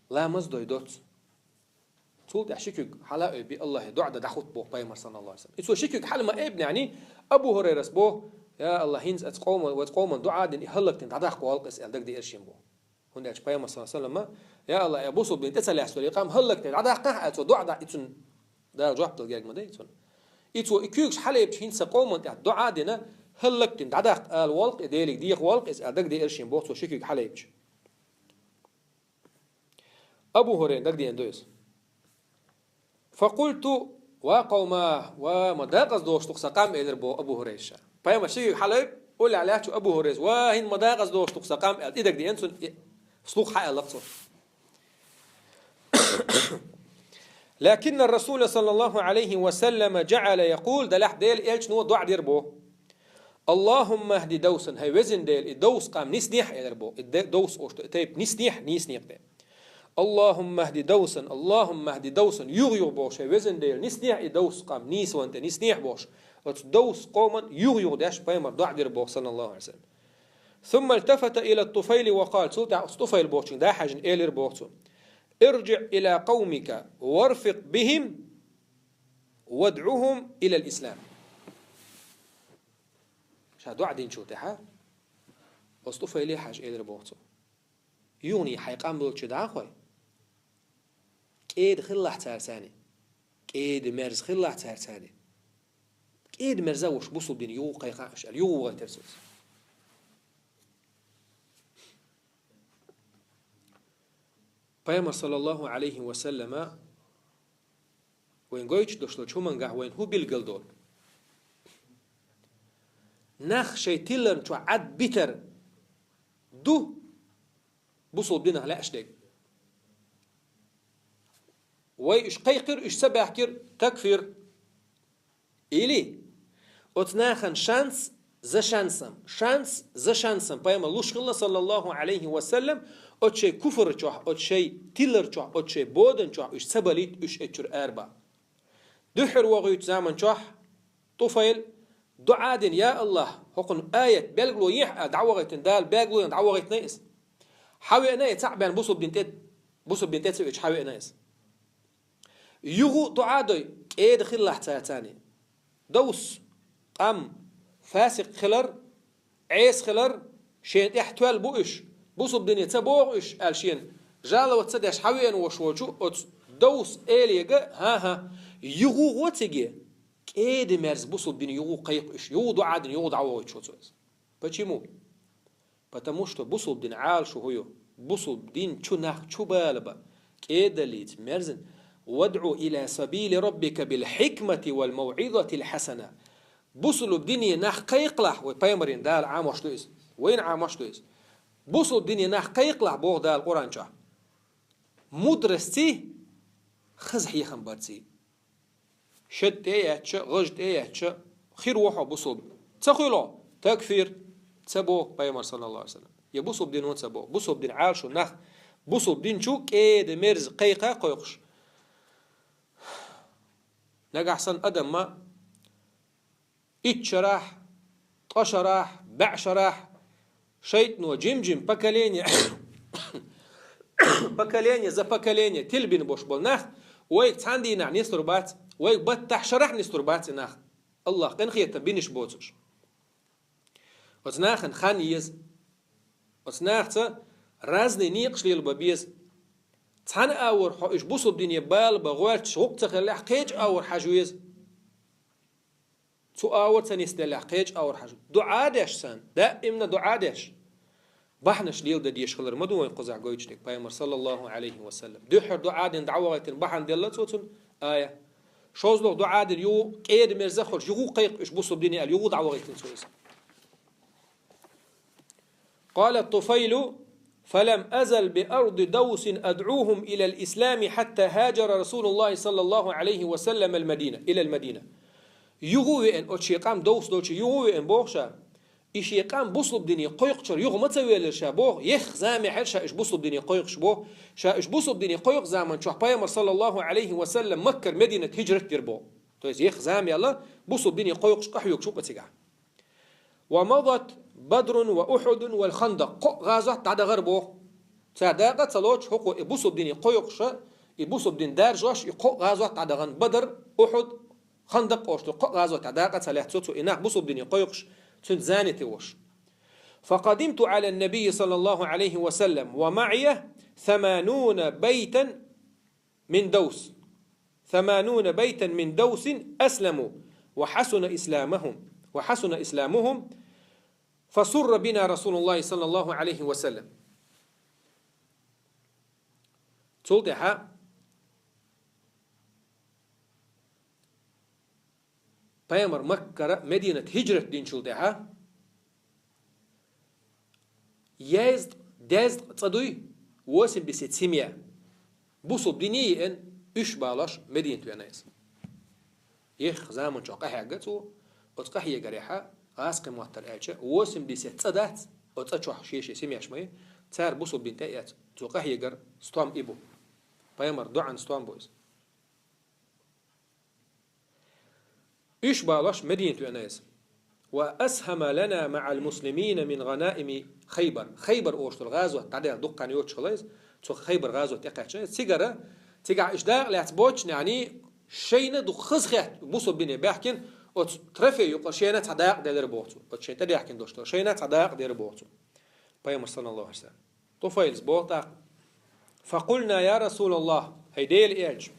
ламаз дой доцу. Цул тӀаьхьа ши куьг хьала а айбий, АллахӀе дуӀа дан дӀахӀутту боху пайхамар, саллаллаху Ӏалайхи ва саллам. И цо ши куьг хьала ма айбинехь, Абу ХӀурайрас боху: «Я АллахӀ, хӀинца оцу къоман, оцу къоман дуӀа а дина, и хӀаллакдина дӀадаккха волу-кх иза», аьлла, дагадеара шена боху. ХӀунда аьлча пайхамар, саллаллаху Ӏалайхи ва саллам, я АллахӀ, я бусулба дин тӀе ца лаьцна долу и къам хӀаллакдина дӀадаккхахьа аьлла, цо дуӀа дан, и цунна Дала жоп дала герга ма дай цунна. И цо и куьйгаш хьалайбича, хӀинца сан къоман тӀехь дуӀа а дина, хӀаллакдина дӀадаккха ала волу-кх и, Деле деха волу-кх иза аьлла, дагадеара шена боху цо ши куьг хьалайбича. Абу ХӀурайрана дагадеана ду иза. «Факъулту, ва къавма, ва ма декъаза долуш ду-кх сан къам», элира боху Абу ХӀурайрас. Пайхамар ши куьг хьалайб, уллехь лаьтташ ву Абу ХӀурайрас: «Ва хӀинца ма декъаза долуш ду-кх сан къам», аьлла, и дагадеана цунна, и слух хьаалла-кх цо. «Лакинна Расула саллаллаху Ӏалайхи ва саллама джаӀала якъул», делахь Делан элчано дуӀа дира боху: «Аллахумма хӀди Довсан», хӀай везан Дела, и Довс къам ниснехь, элира боху, и де-, Довс ош тайпа ниснехь, нийсонехь де. «Аллахумма хӀди Довсан, Аллахумма хӀди Довсан», юха-юха бохуш, хӀай везан Дела, ниснехь и Довс къам, нийсонан тӀе ниснехь бохуш, оцу Довс къоман юха-юха деш пайхамар дуӀа дира боху, саллаллаху Ӏалайхи ва саллам. «Сумма ильтафата ила ТӀуфайли ва къала», цул тӀаьхьа оцу ТӀуфайл бохучуьнга дӀахьаьжжина элира боху цо: «Ирджиъ ила къавмика ва рфикъ бихим ва дӀухум илал ислам». Ша дуӀа динчул тӀаьхьа оцу ТӀуфайле хьажа элира боху цо. Юханехьа хьайн къам долчу дӀа а хой, кӀеда хилалахь цара царна. КӀеда-мерза хилалахь цара царна. КӀеда-мерза а волуш бусулба дин юха кхайкхахьа аьлла, юха вахийтира цо иза. Пайхамар, саллаллаху Ӏалайхи ва саллама, вайн гойтуш долуш долчу хӀумангахь вайна хӀун билгал долу? Нах шайн тиларна чохь Ӏад битар ду бусулба динах лаьаш дерг. Вай уьш кхайкхира, уьш ца баьхкира, такфир. Или оцу нахана шанс за шансом, шанс за шансом пайхамар луш хилла, саллаллаху Ӏалайхи ва саллам, оцу шайн куфар чохь, оцу шайн тилар чохь, оцу шайн бодан чохь уьш ца балийта, уьш эцчуьра арабан. Дуьххьара вохуьйту заман чохь ТӀуфайл дуӀа а дина: «Я АллахӀ, хӀокхунна аят, билгало ехьа», аьлла, дӀавахийтина, Дала билгало йина дӀавахийтина иза. Хьавеана и цхьаъ бен бусулба дин тӀе, бусулба дин тӀе ца веача хьавеана иза. Юха а дуӀа дой, кӀеда хилалахь царца. Довс, къам, фасикъ хилар, Ӏеса хилар, шен тӀехь тоьлла бу уьш, бусулба дине ца богӀу уьш аьлла шена жаловаться деш хьавеана волуш волчу оцу Довс элега, хӀан-хӀа, юха а гӀо цига, кӀеда-мерза бусулба дине юха а кхайкха уьш, юха а дуӀа дина, юха а дӀавохуьйтуш ву цо иза. Почему? Потому что бусулба дин Ӏалашо хӀун ю? Бусулба дин чу нах чу бала бан, кӀедаллица, мерзина. «وادع إلى سبيل ربك بالحكمة والموعظة الحسنة». Бусулба дине нах кхайкхалахь, вай пайхамарна Дала Ӏамош ду иза. Вайна Ӏамош ду иза. Бусулба дине нах кхайкхалахь, боху Дала Къуръан чохь. Мудростций, хаза хьехам барций. Шед тӀе а яьттича, гӀаж тӀе а яьттича, хир ву хьо бусулба. Ца хуьлу? Такфир. Ца боху пайхамар, саллаллаху Ӏалайхи ва саллам. Я бусулба дино ца боху. Бусулба дин Ӏалашо нах бусулба дин чу кӀеда-мерза кхайкха а кхойкхуш. Нагахь санна адам ма итт шарахь, ткъа шарахь, бӀе шарахь, шайтӀано жим-жим поколение, поколение за поколение тилбина болуш болу нах, вайга цхьана дийнахь нислур бац, вайга баттахь шарахь нислур бац и нах. Аллах къинхетам бинарш боцуш. Оцу нахана хан еза. Оцу нахаца разный некъаш лелабан беза. Цхьана агӀор хьо уьш бусулба дине бала бан гӀоьрташ гӀуллакх ца хиллехь, кхечу агӀор хьажа веза. Цу агӀор ца нисделлехь, кхечу агӀор хьажа. ДуӀа деш царна, даимна дуӀа деш. Бахьанаш леладан дезаш хилар ма ду вайн кхузахь гойтуш дерг, пайхамар, саллаллаху Ӏалайхи ва саллам. Дуьххьара дуӀа дина дӀавахийтина бахьана делла цо цунна, ая. ШозлагӀа дуӀа дина, юха кӀеда-мерза а хуьлуш, юха а кхайкха уьш бусулба дине аьлла, юха а дӀавахийтина цо иза. قال الطفيل: فلم أزل بأرض دوس أدعوهم إلى الإسلام حتى هاجر رسول الله صلى الله عليه وسلم المدينة، إلى المدينة. Юха а веана, оцу шен къам Довс долчу юха а веана боху ша, и шен къам бусулба дине кхойкхучуьра юха ма ца велира ша боху, ехха замехьара ша уьш бусулба дине кхойкхуш боху, ша уьш бусулба дине кхойкху заман чохь пайхамар, саллаллаху Ӏалайхи ва саллам, Маккара Мединат хӀижрат дира боху. То есть ехха зама яьлла, бусулба дине кхойкхуш къахьоьгуш ву-кх цигахь. ومضت بدر وأحد والخندق. Кхо а гӀазот дӀадахара боху. Цара дакъа а ца лоцуш, хӀокхо и бусулба дине кхойкхуш, и бусулба дин даржош, и кхо а гӀазот дӀадахана: Бадар, Ухьуд, Хандакъ олуш долу кхо а гӀазот дакъа а ца лаьцна цо, и нах бусулба дине кхойкхуш, цуьнца занятый волуш. فقدمت على النبي صلى الله عليه وسلم ومعي ثمانون بيتا من دوس، ثمانون بيتا من دوس أسلموا وحسن إسلامهم، وحسن إسلامهم، فسر بنا رسول الله صلى الله عليه وسلم. Цул тӀаьхьа пайхамар Маккара Мединат хӀижрат динчул тӀаьхьа, езткъа, дезткъа цӀа дуй, восемьдесят семья, бусулба дине а еана, уьш балош Мединат веана иза. Ехха заман чохь къахьегна цо, оцу къахьегарехьа, гӀазкхийн маттара аьлча, восемьдесят цӀа дац, оцу цӀа чохь шен-шен семьяш ма ю, цара бусулба дин тӀе а эцна, цо къахьегар стом и бу. Пайхамар доӀан стом бу иза. Уьш балош Мединат веана иза. وأسهم لنا مع المسلمين من غنائم خيبر. Хайбар олуш долу гӀазот дӀадаьлла дуккха хан йоцуш хилла иза, цо Хайбар гӀазот тӀекхаьчна иза. Цигара, цигахь уьш дакъа лаьцна боццушехь, шайна дукха хазахетта бусулба дине баьхкина, оцу трофей юкъара шайна цхьа дакъа делира боху цо. Оцу шайн тӀедаьхкина долуш долу шайна цхьа дакъа делира боху цо. Пайхамар, саллаллаху Ӏалайхи ва саллам. Туфайлас боху тӀаккха: فقلنا يا رسول الله, хӀай Делан элча,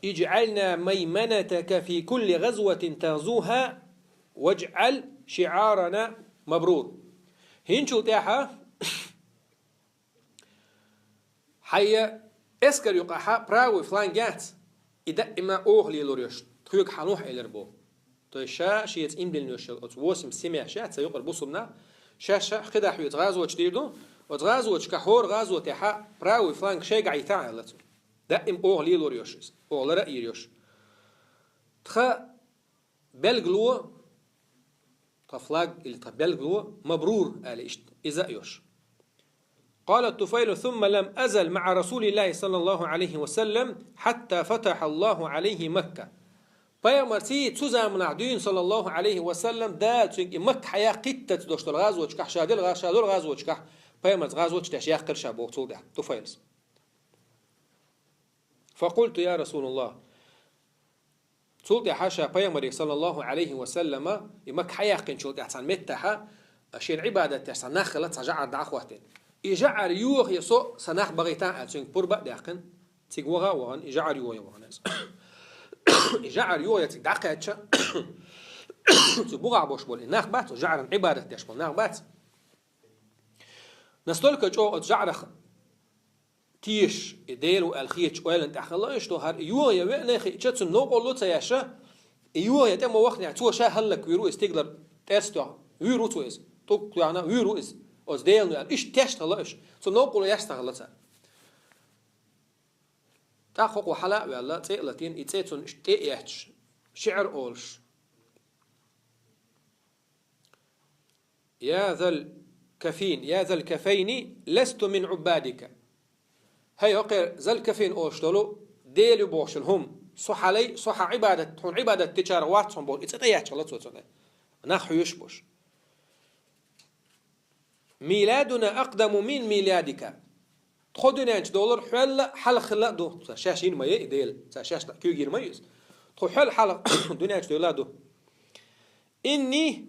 اجعلنا ميمنتك في كل غزوة تغزوها واجعل شعارنا مبرور. ХӀинчул тӀаьхьа хьайн эскар юкъахьа правый фланг яц, и даима оха лелор йош, тхоьга хьалохьа элира боху. То есть ша шеца имдина йолуш йолу оцу восемь семья ша, цхьа юкъара бусулба нах, ша-ша кхидӀа хьоьца гӀазоташ дийр ду, оцу гӀазоташкахь хӀора гӀазотехьа правый фланг шайгахь йитахьа аьлла цо. Даим оха лелор йош иза, оха лара а йийр йош. Тхан белгало, тхан флаг или тхан белгало мабрур аьлла иштта, иза а йош. قال الطفيل: ثم لم أزل مع رسول الله صلى الله عليه وسلم حتى فتح الله عليه مكة. Пайхамарций цу заманахь дуьйна, саллаллаху Ӏалайхи ва саллам, Дала цуьнга и Макка хьаяккхийтта долуш долу гӀазоташкахь, ша делла гӀа-, ша долу гӀазоташкахь, Пайхамарца гӀазот деш яьккхира ша боху цул тӀаьхьа Туфайлас. فقلت: يا رسول الله. Цул тӀаьхьа ша Пайхамаре, саллаллаху Ӏалайхи ва саллама, и Макка хьаяьккхинчул тӀаьхьа цхьана меттехь, шена Ӏибадат деш цхьа нах хилла, цхьа жӀар дӀахӀоттийна. И жӀар йохае со, сан нах бахийтахьа аьлла, цуьнга пурба а даьккхина, цига ваха а вахана, и жӀар йохае вахана иза. И жӀар йохае цига дӀакхаьчча, цу бухахь болуш болу и нах бац, цу жӀаран Ӏибадат деш болу нах бац. Настолько чӀогӀа оцу жӀарах тешаш, и Дела ву аьлла хеташ ойланна тӀехь хилла, иштта хӀара и йохае веана хиъча, цунна новкъарло ца еш, и йохае тӀе ма вахнехь, цо ша хӀаллаквуьйр ву иза, стигалара тӀерс тоьхна вуьйр ву цо иза, тӀулг тоьхна вуьйр ву иза, оцу Дела ву аьлла. Иштта тешна хилла уьш, цунна новкъарло еш ца хилла цара. ТӀаккха хӀокхо хьала а ваьлла, цӀе а латийна, и цӀе цунна иштта тӀе а эцча, шиӀр олуш. يا ذا الكفين، يا ذا الكفين، لست من عبادك. ХӀай, хӀокхе Зал-Кафин олуш долу, Дела ю бохуш йолу хӀума, со хьан лай, со хьан Ӏибадат, хьуна Ӏибадат дечарах вац хьуна бохуш, и цӀе тӀе яьчча хилла цо цунна. Нах хьоьшуш болуш. ميلادنا أقدم من ميلادك. Тхо дуьнен чу довлар хьол а хьалха хилла а ду. Ца шаьш йина ма яй и Дела, ца шаьш куьйга йина ма ю иза. Тхо хьол а хьалха дуьнен чу девлла а ду. إني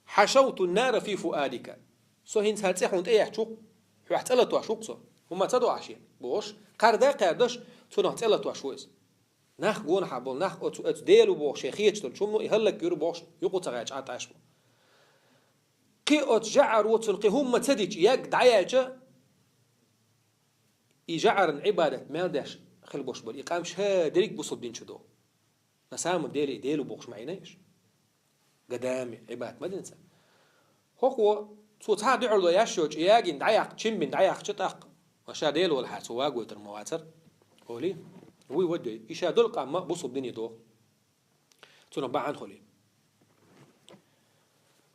حشوت النار في فؤادك. Со хӀинца хӀара цӀе хьуна тӀе яьхьча ву-кх, хьох цӀе латош ву-кх со. ХӀумма ца до ахь шен, бохуш, кхарда а кхаьрдаш, цунах цӀе латош ву иза. Нах гонахьа болу нах оцу, оцу Дела ву бохуш шен хеташ долчу хӀумано и хӀаллаквуьйр ву бохуш, юкъа ца гӀерташ Ӏа тӀаш бу. Кхин оцу жӀаро цунна кхин хӀумма ца дича, ягга дӀаяьлча, и жӀаран Ӏибадат мел деш хила болуш болу и къам ша дерриг бусалба дин чу догӀу. На самом деле и Дела ву бохуш ма Ӏийна уьш. Гадаме Ӏибадат ма дина цара. ХӀокхо, цо цхьа а дуьхьал до еш йоцуш, и ягийна дӀаяьккхича, чим бина дӀаяьккхича тӀаккха, ва ша Дела волахьара цо вагойтур ма вацара, олий, вуй вадой, и ша долу къам ма бусалба дине догӀу. Цунах бахьана хуьлий.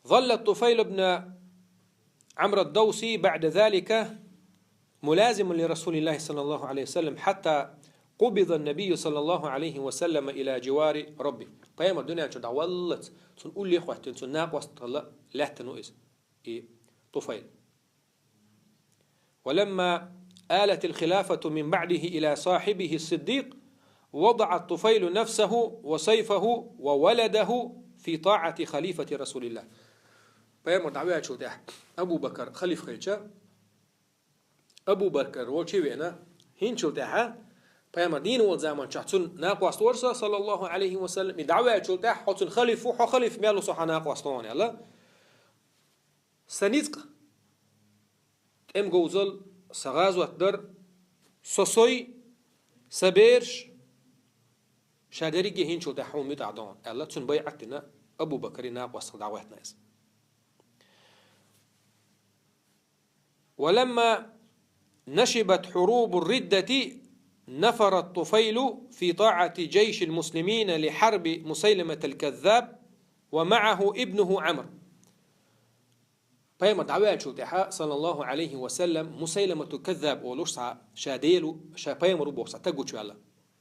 ظل الطفيل بن عمرو الدوسي بعد ذلك ملازما لرسول الله صلى الله عليه وسلم حتى قبض النبي صلى الله عليه وسلم إلى جوار ربه. Пайхамар дуьнен чу дӀаваллалц, цунна улле а хӀоьттина, цунна накъост хилла лаьттина ву иза, и Туфайл. ولما آلت الخلافة من بعده إلى صاحبه الصديق، وضع الطفيل نفسه وسيفه وولده في طاعة خليفة رسول الله. Пайхамар дӀаваьллачул тӀаьхьа Абу Бакар халиф хилча, Абу Бакар волчу а веана, хӀинчул тӀаьхьа Пайхамар дийна волу заманчохь цунна накъост вара со, саллаллаху Ӏалайхи ва саллам, и дӀаваьллачул тӀаьхьа хьо цунна халиф ву, хьо халиф мел ву со хьан накъост ву аьлла. Сан ницкъ, тӀеман говзалла, сан гӀазот дар, со сой, сан бераш, ша дерриге хӀинчул тӀаьхьа хьуна муьтӀахь догӀу, аьлла, цунна байӀат дина, Абу Бакаре накъостах дӀахӀоьттина иза. ولما نشبت حروب الردة نفر الطفيل في طاعة جيش المسلمين لحرب مسيلمة الكذاب ومعه ابنه عمرو. Пайхамар дӀаваьллачул тӀаьхьа, саллаллаху Ӏалайхи ва саллам, Мусайламатул Каззаб олуш цхьа, ша Дела ву, ша пайхамар ву бохуш цхьа стаг гучуваьлла.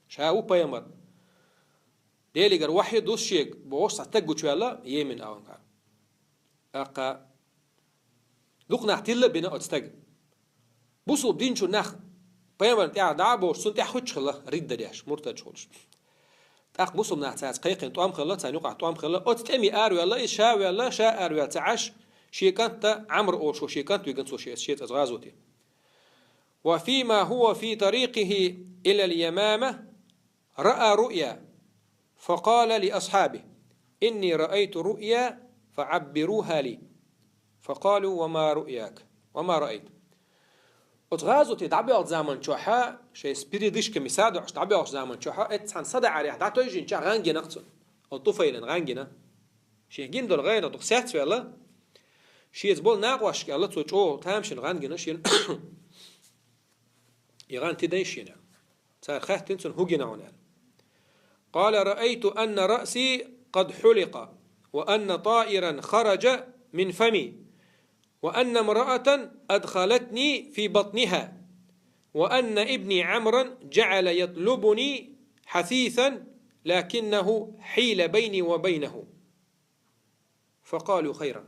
Ша ву пайхамар. Делигара вахьйу ду шега бохуш цхьа стаг гучуваьлла Йемен агӀонга. ТӀаккха дукха нах тилла а бина оцу стага. Бусалба дин чу нах пайхамарна тӀаьхьа дӀа а бовлуш, цунна тӀаьхьа хуьттуш хилла, ридда деш, муртадаш хуьлуш. ТӀаккха бусалба нах цаьрца кхайкхина тӀом хилла, царна юкъахь тӀом хилла. Оцу тӀеме араваьлла, иза ша а ваьлла, ша а араваьлла ца Ӏаш, шен кӀанта Ӏамр олуш ву, шен кӀант вигна цо шен, шен цӀа гӀазоте. وفيما هو في طريقه إلى اليمامة رأى رؤيا فقال لأصحابه: إني رأيت رؤيا فعبروها لي. فقالوا: وما رؤياك؟ وما رأيت؟ Оцу гӀазоте дӀабоьлхучу заман чохьа, шайн с передышками садоӀуш дӀабоьлхучу заман чохьа, эццахьана садаӀарехь дӀатойжинчохь гӀан гина-кх цунна. Оцу Туфайлан гӀан гина. Шен гина долу гӀайгӀанах дукха сецваьлла, шеца болу накъосташка аьлла, цо чӀогӀа тамашийна гӀан гина шена. И гӀан тидайша шена. Цара хаьттина цунна, хӀун гина хьуна аьлла. قال: رأيت أن رأسي قد حلق، وأن طائرا خرج من فمي، وأن امرأة أدخلتني في بطنها، وأن ابني عمرا جعل يطلبني حثيثا، لكنه حيل بيني وبينه. فقالوا: خيرا.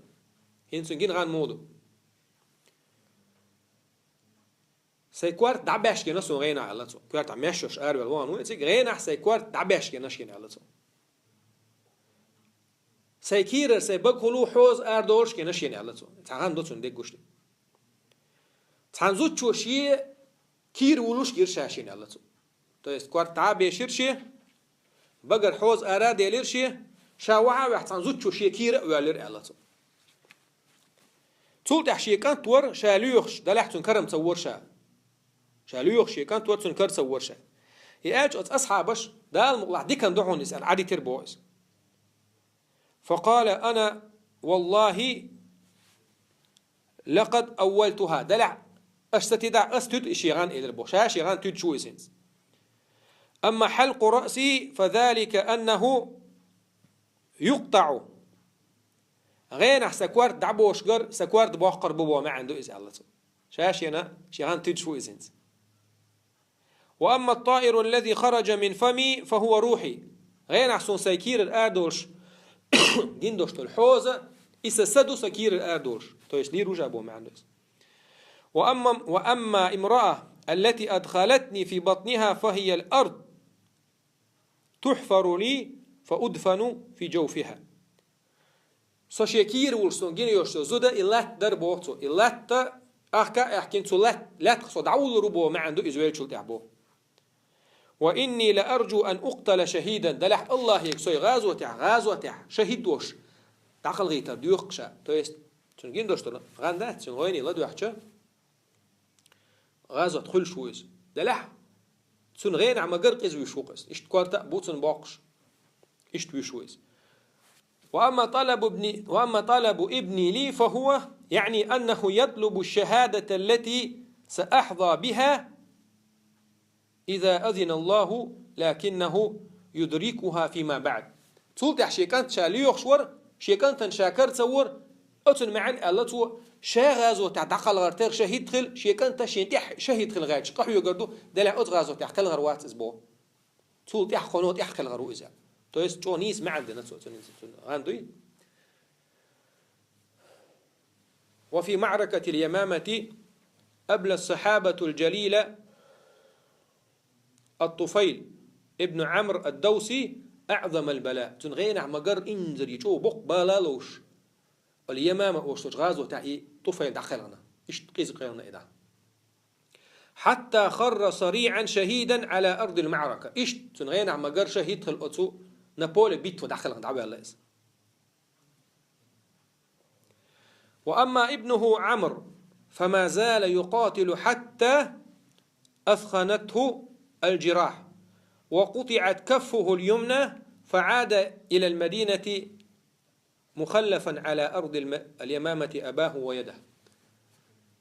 ХӀинца гина гӀан муха ду? Сайн корта дӀабаьшкина суна гӀенахь, аьлла цо. Коьртахь маьш йолуш араваьлла вахана ву и цига, гӀенахь сайн корта дӀабаьшкина шена, аьлла цо. Сайн кийрара сайн багахула хьоза арадолуш кхина шена, аьлла цо. Цхьа гӀан ду цунна деггуш де. Цхьана зудчо шен кийра вулуш гира ша шена, аьлла цо. То есть корта дӀа а бешира шен, багара хьоза ара а делира шен, ша вахьа а ваьхьа цхьана зудчо шен кийра а воьллира, аьлла цо. Цул тӀаьхьа шен кӀант вара, ша лоьхуш, делахь цуьнан кара-м ца вора ша. Ша лоьхуш шен кӀант вара, цуьнан кара ца вора ша. И аьлча оцу асхьабаша, Дала мукъалахь диканна ду хьуна иза, аьлла, Ӏадитира боху иза. فقال: أنا والله لقد أولتها. Делахь, аш ца тидахь, ас туьду и шен гӀан, элира боху. Ша шен гӀан туьдуш ву иза хӀинца. أما حلق رأسي فذلك أنه يقطع. ГӀенахь сан корта дӀабошуш гар, сан корта боккхур бу боху маьӀна ду иза, аьлла цо. Ша шена шен гӀан туьдуш ву иза хӀинца. وأما الطائر الذي خرج من فمي فهو روحي. ГӀенахь суна сайн кийрара арадолуш гина долуш долу хьоза, и сан са ду сан кийрара арадолуш. То есть лийр ву ша боху маьӀна ду иза. وأما، وأما امرأة التي أدخلتني في بطنها فهي الأرض تحفر لي فأدفن في جوفها. Со шен кийра вулуш суна гина йолуш йолу зуда и латта дара боху цо. И латта ахка а аьхкина цу лат-, лаьттах со дӀавуллур ву боху маьӀна ду иза веллачул тӀаьхьа боху. وإني لأرجو أن أقتل شهيدا. Делахь Аллахьега со и гӀазотехь, гӀазотехь шахӀид волуш дӀакхалхийтар доьху ша. То есть цуьнан гина долуш долу гӀан дац, цуьнан гӀайне ладоьгӀча, гӀазот хуьлуш ву иза. Делахь, цуьнан гӀенахь ма-гарра къиза вуьйш ву-кх иза. Иштта корта а бу цуьнан боккхуш. Иштта вуьйш ву иза. وأما طلب ابن، وأما طلب ابني لي فهو، يعني أنه يطلب الشهادة التي سأحظى بها إذا أذن الله، لكنه يدركها فيما بعد. Цул тӀаьхьа шен кӀант ша лоьхуш вара, шен кӀантана ша кара ца вора, оцунна маьӀна аьлла цо, ша гӀазотехь дӀакхалхар тера шахӀид хила, шен кӀанта шен тӀехь шахӀид хила гӀерташ къахьоьгур ду, делахь оцу гӀазотехь кхелхар вац иза боху. Цул тӀаьхьа кхоно тӀаьхьа кхелхар ву иза. То есть чӀогӀа нийса маьӀна дина цо, цуьнан, цуьнан гӀан дуй. وفي معركة اليمامة أبلى الصحابة الجليل الطفيل ابن عمرو الدوسي أعظم البلاء. Цуьнан гӀенахь ма-гарра инзаре чӀогӀа боккха бала а ловш, Ал-Ямама олуш долчу гӀазотехь и Туфайл дӀакхелхина. Иштта къиза кхелхина и дӀа. حتى خر صريعا شهيدا على أرض المعركة. Иштта цуьнан гӀенахь ма-гарра шахӀид хила оцу на поле битвы дӀакхелхина, дӀаваьлла иза. وأما ابنه عمرو فما زال يقاتل حتى أثخنته الجراح وقطعت كفه اليمنى فعاد إلى المدينة مخلفا على أرض الم-، اليمامة أباه ويده.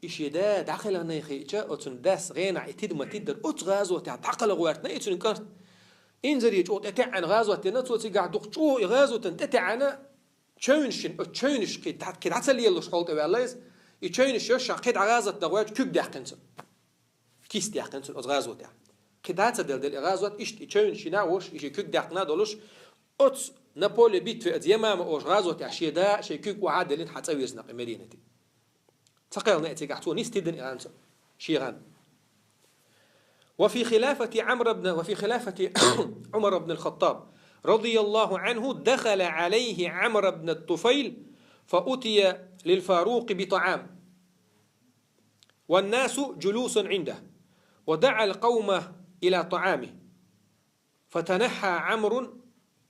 И шен да дӀакхелхинай хиъча, оцунна дас гӀенахь и тида ма-тиддара оцу гӀазотехь дӀакхалха гӀоьртина и цуьнан кӀант. Инзаре чӀогӀа тӀетаьӀӀина гӀазот дина цо цигахь, дукха чӀогӀа и гӀазотана тӀетаьӀӀина, чевнаш йина, оцу чевнаш кхин дӀа-, кхин дӀа ца лелалуш хьалта ваьлла иза, и чевнаш йоьшшахь кхин дӀа гӀазот дан гӀоьртича куьг даьккхина цо. Кист даьккхина цуьнан оцу гӀазотехь. Кхин дӀа ца делла дела и гӀазот, иштта и чевнаш йина а волуш, и шен куьг даьккхина а долуш, оцу на поле битвы оцу Ямама олуш гӀазотехь шен да шен куьг охьа а деллина хьан цӀа вирзина кхин Мединате. Ца кхелхина и цигахь, цо нисдина и гӀан цо, шен гӀан. وفي خلافة عمرو بن، وفي خلافة عمر بن الخطاب رضي الله عنه دخل عليه عمرو بن الطفيل فأتي للفاروق بطعام والناس جلوس عنده ودعا القوم إلى طعامه فتنحى عمرو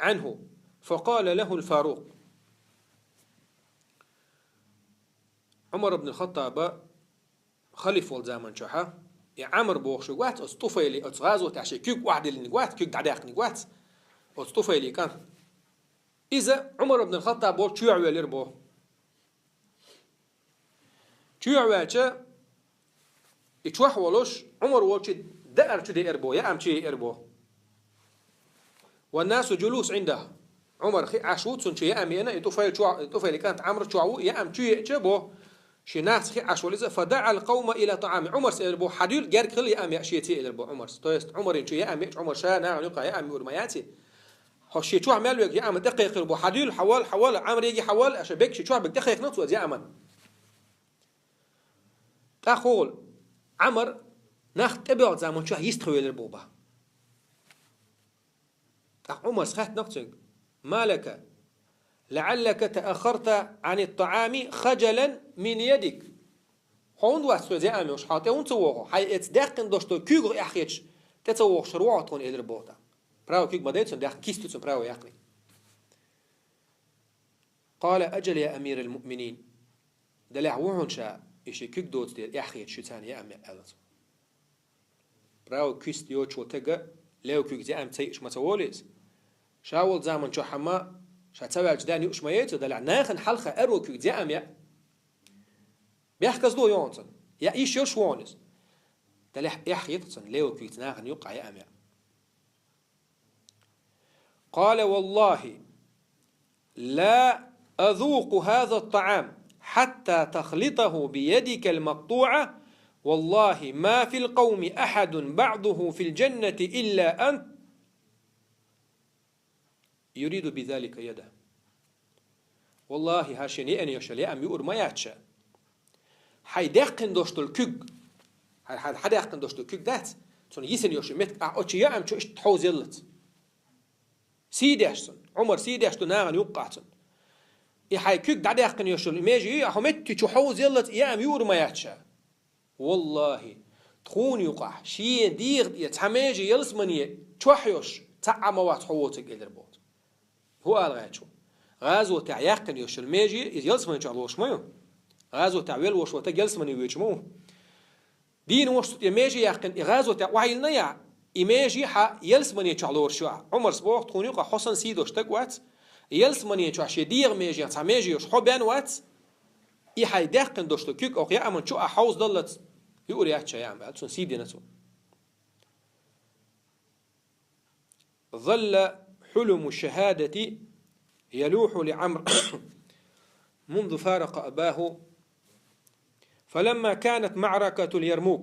عنه فقال له الفاروق. Ӏумар ибн Хаттаба халифа волу заман чохьа, и Ӏамр бохуш вац оцу Туфайли, оцу гӀазотехь шен куьг охьадиллиниг вац, куьг дӀадаьккхиниг вац оцу Туфайли кӀант. Иза Ӏумар ибн Хаттаб волчу чоьхьа велира боху. Чоьхьа ваьлча, и чохь волуш, Ӏумар волчу даар чу деара боху, яам чу еара боху. والناس جلوس عنده. Ӏумар хи Ӏаш ву, цунна чу яам еана, и Туфайл чохь, и Туфайли кӀант Ӏамр чохь ву, яам чу еача боху. Шен нахаца хи Ӏаш волу иза, فدعا القوم إلى طعام. Ӏумарс элира боху, хьадуьйла, герга хила яам яа шеца элира боху Ӏумарс. То есть Ӏумарин чу яам еача, Ӏумар ша нахана юкъахь яам юур ма яций. Хьо шен чохь мел верг яаман тӀекхайкхира боху, хьадуьйла, хьавал, хьавал, Ӏамриги хьавал, аша бек шен чохь бек тӀекхайкхина цо иза яаман. ТӀаккха хӀугӀул Ӏамар Нах тӀебоьлху заман чохь йистхуьлуьйтур бу бах. ТӀаккха Ӏумарс хаьттинарг цуьнга: «Ма лака? ЛаӀаллака тааххарта Ӏани ттаӀами хажалан мин ядик». Хьо хӀунда вац тхоьца яа муьйш, хьо тӀе хӀунда ца вогӀу? Хьайн эца даьккхина долуш долу куьйгах эхь хеташ, тӀе ца вогӀуш хир ву хьо тхуна, элира боху тӀаккха. Права куьг ма дай цунна, даьккхина кист ю цунна права яьккхинарг. Къала: «Аджал, я амирал муъминин». Делахь ву хьуна ша, и шен куьг доцу дела, эхь хеташ ю царна яа муьйш, аьлла цо. Права кист йоцуш волу стага лева куьгца яа муьйш ца йиъаш ма ца волу иза. Ша волу заман чохь хьама, ша ца ваьлча дан юуш ма яц цо, делахь нахана хьалха аьрру куьгца яа муьйш. Бехказло йогӀу цунна. Яа йиш йолуш ву хьуна иза. Делахь эхь хета цунна лева куьгца нахана юккъехь яа муьйш. قال: والله لا أذوق هذا الطعام حتى تخلطه بيدك المقطوعة، والله ما في القوم أحد بعده في الجنة إلا أنت يريد بذلك يده. Валлахи, хьан шена еана йолуш йолу яа муьйш юур ма яц ша. Хьайн даьккхина долуш долу куьг, хьан, хьан, хьан даьккхина долуш долу куьг дац, цунна йисина йолуш йолу меттиг ахь оцу яа муьйш иштта хьовзаяллалц. Сий деш цунна. Ӏумар сий деш ду нахана юккъехь цунна. И хьайн куьг дӀадаьккхина йолуш йолу меже ю, ахь хьо метта чу хьовзаяллалц и яа муьйш юур ма яц ша. Валлахи, тхуна юкъахь шен дегӀан тӀе цхьа меже ялсамане чохь йолуш цхьа а ма вац хьо воцург, элира боху. ХӀун ала гӀерташ ву? ГӀазотехь яьккхина йолуш йолу меже, иза ялсамани чохь лоруш ма ю. ГӀазотехь велла волуш волу стаг ялсамани воьдуш ма ву. Дийна волуш цу тӀе меже яьккхина, и гӀазотехь охьайиллина яхь, и меже хьан ялсамани чохь лоруш ю ахь. Ӏумарс боху, тхуна юкъахь хьо санна сий долуш стаг вац, ялсамани чохь шен дегӀан меже, цхьа меже йолуш хьо бен вац, и хьайн даьккхина долуш долу куьг оцу яа муьйш чу ахь хьовзаделлалц юур яц ша яа муьйш аьлла, цунна сий дина цо. ظل حلم الشهادة يلوح لعمرو منذ فارق أباه، فلما كانت معركة اليرموك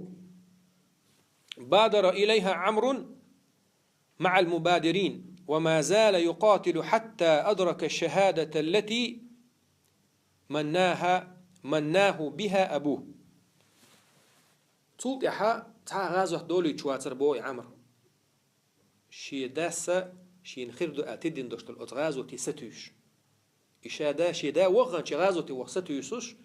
بادر إليها عمرو مع المبادرين، وما زال يقاتل حتى أدرك الشهادة التي مناها، مناه بها أبوه. Цул тӀаьхьа цхьа а гӀазот долуьйтуш вацара боху и Ӏамр. Шен дас шена хир ду аьлла тидина долуш долу оцу гӀазоте сатуьйсуш. И ша да, шен да вахханчу гӀазоте ваха сатуьйсуш,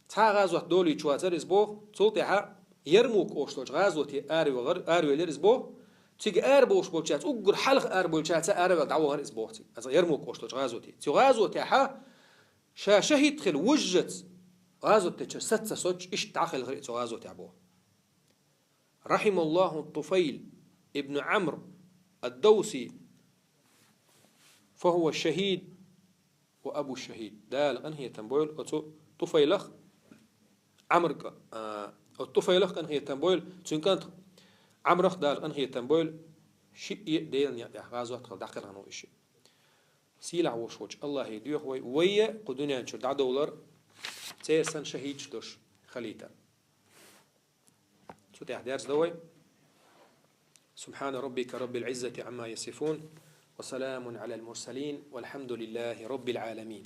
цхьа а гӀазот долуьйтуш вацара иза боху, цул тӀаьхьа Ярмук олуш долчу гӀазоте аравелира иза боху, цига арабовлуш болчаьрца, уггар хьалха арабовлучаьрца аравелла дӀавахара иза боху цига, аса Ярмук олуш долчу гӀазоте. Цу гӀазотехьа ша шахӀид хила вужжац, гӀазот дечара саца соцуш, иштта дӀахилхира и цу гӀазотехь боху. رحم الله الطفيل ابن عمرو الدوسي، فهو الشهيد وأبو الشهيد. Дала къинхетам бойла оцу Туфайлах, Ӏамрга, а, оцу Туфайлах къинхетам бойла, цуьнан кӀант Ӏамрах Дала къинхетам бойла, шиъ а Делан некъа тӀехь гӀазот хила дӀакхелхина ву и шиъ. Сийлахь волуш волчу Аллахе доьху вай, вай а кху дуьнен чуьра дӀадовлар, церан санна шахӀидаш долуш хилийта. Цу тӀехь дерзадо вай. سبحان ربك رب العزة عما يصفون، وسلام على المرسلين، والحمد لله رب العالمين.